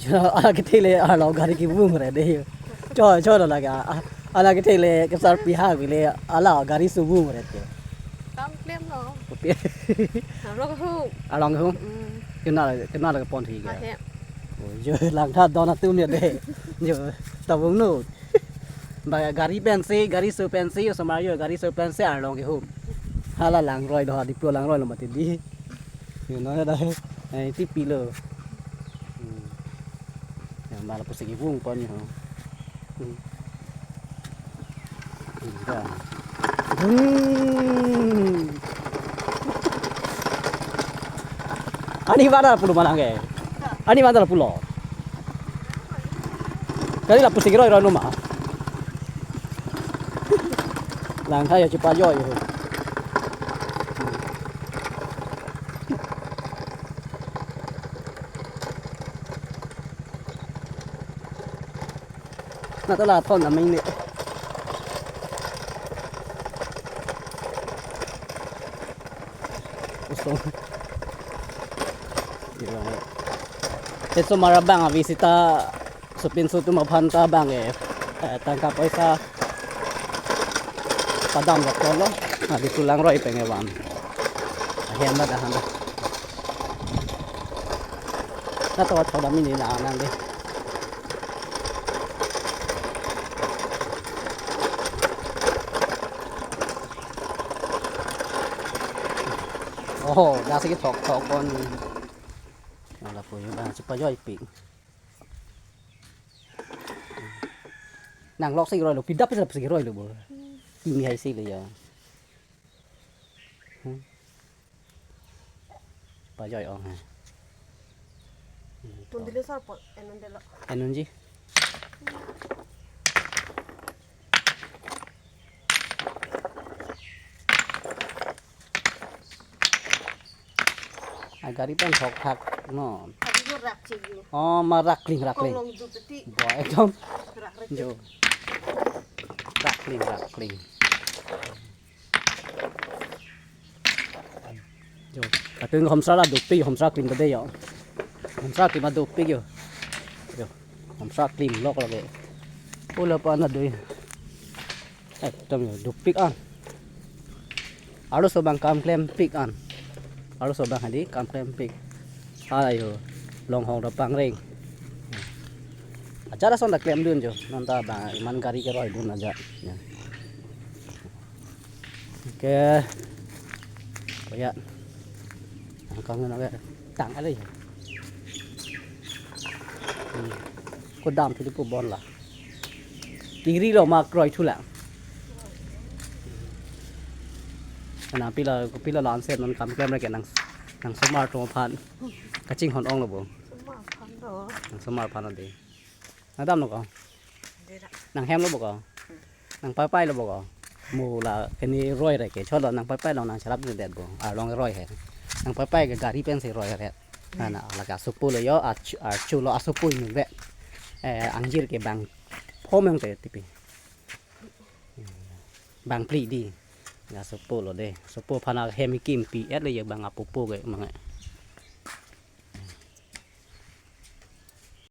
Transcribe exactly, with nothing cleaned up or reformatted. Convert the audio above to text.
Ala kethe le arlo gari kevung re de. Cho cho lo laga. Ala kethe le kesar pihak le ala gari suvung re te. Kam klem lo. Kopi. Arlo ho. Arlo ho. Hmm. Kena kena la pon thi ke. Ahe. Oh, jo lang tha don atum ya de. Jo tabung nu. Ba gari pensi, gari su pensi, osomar yo gari su pensi arlo kehum. Hala langroi do, Diphu langroi lo mati di. Yo no da. Eh, ti pilo. Hmm. Ya, mala pusi kevung pon yo. Hmm. Hmm, ya. Hmm. Ani vada pulo manang ke. Ani vada pulo. Kali la pusi keroi roi numa. Lang tha ya chepajoi. Na to la thon na ming ne. Usong. Te osomar abang avisita supin sutum aphan ta bang e, eh, tangka poisa padam doktor lo. Na Diphu langroi pen kevan. Ahem ba dahan da. Na to thon da mini na nang de. Oh, da si thok thok kon. Ala po yo ba chepajoi pik. Nang lok si roi lo, pidap si roi lo bo. Kimi hai si le ya. Hmm. Pajoi ong ha. Tun dili sar pot, enun delo. Enun ji. A gari pen thok thak non. Adi lo rak chek yo. Oh, ma rakling, rakling. Kong long du teti. Bo, ekdom. Rak rak. Jo. Rakling, rakling. Jo. Katun homsra la dopik, homsra klim tade yo. Homsra klim a dopik yo. Jo. Homsra klim lok lok ke. Ula pa na doi. Ekdom yo, dopik an. Arloso abang kam klempik an. Arloso abang hadi kam klempik. Hala yo, longhong do pangreng. Ajat ason ta klemdun jo. Non ta bang iman gari keroi dun ajat. Ya. Oke. Koya. Angkang na ke tang ale yo. Hmm. Ko dam thu di po bon la. Kiri lo ma kroi thu la. Ana pila, pila la anse non kam klem re ke nang, nang osomar atum aphan. Kachinghon ong lo bo. Osomar aphan lo. Nang osomar aphan lo de. Nang dam lo ko? Dera. Nang hem lo bo ko? Nang paipai lo bo ko? Mo la kene roi re ke cholo nang paipai lo nang chalap de det bo. Arlong roi he. Nang paipai ke gari pensi roi he. Nana la ke asopo lo yo, archu, archu lo asopo inut ve. Eh, angjir ke bang phomeng te tipi. Bang phli di. Ya asopo lo de. Asopo aphan ahem kimpi et le yo bang apopo ke mang.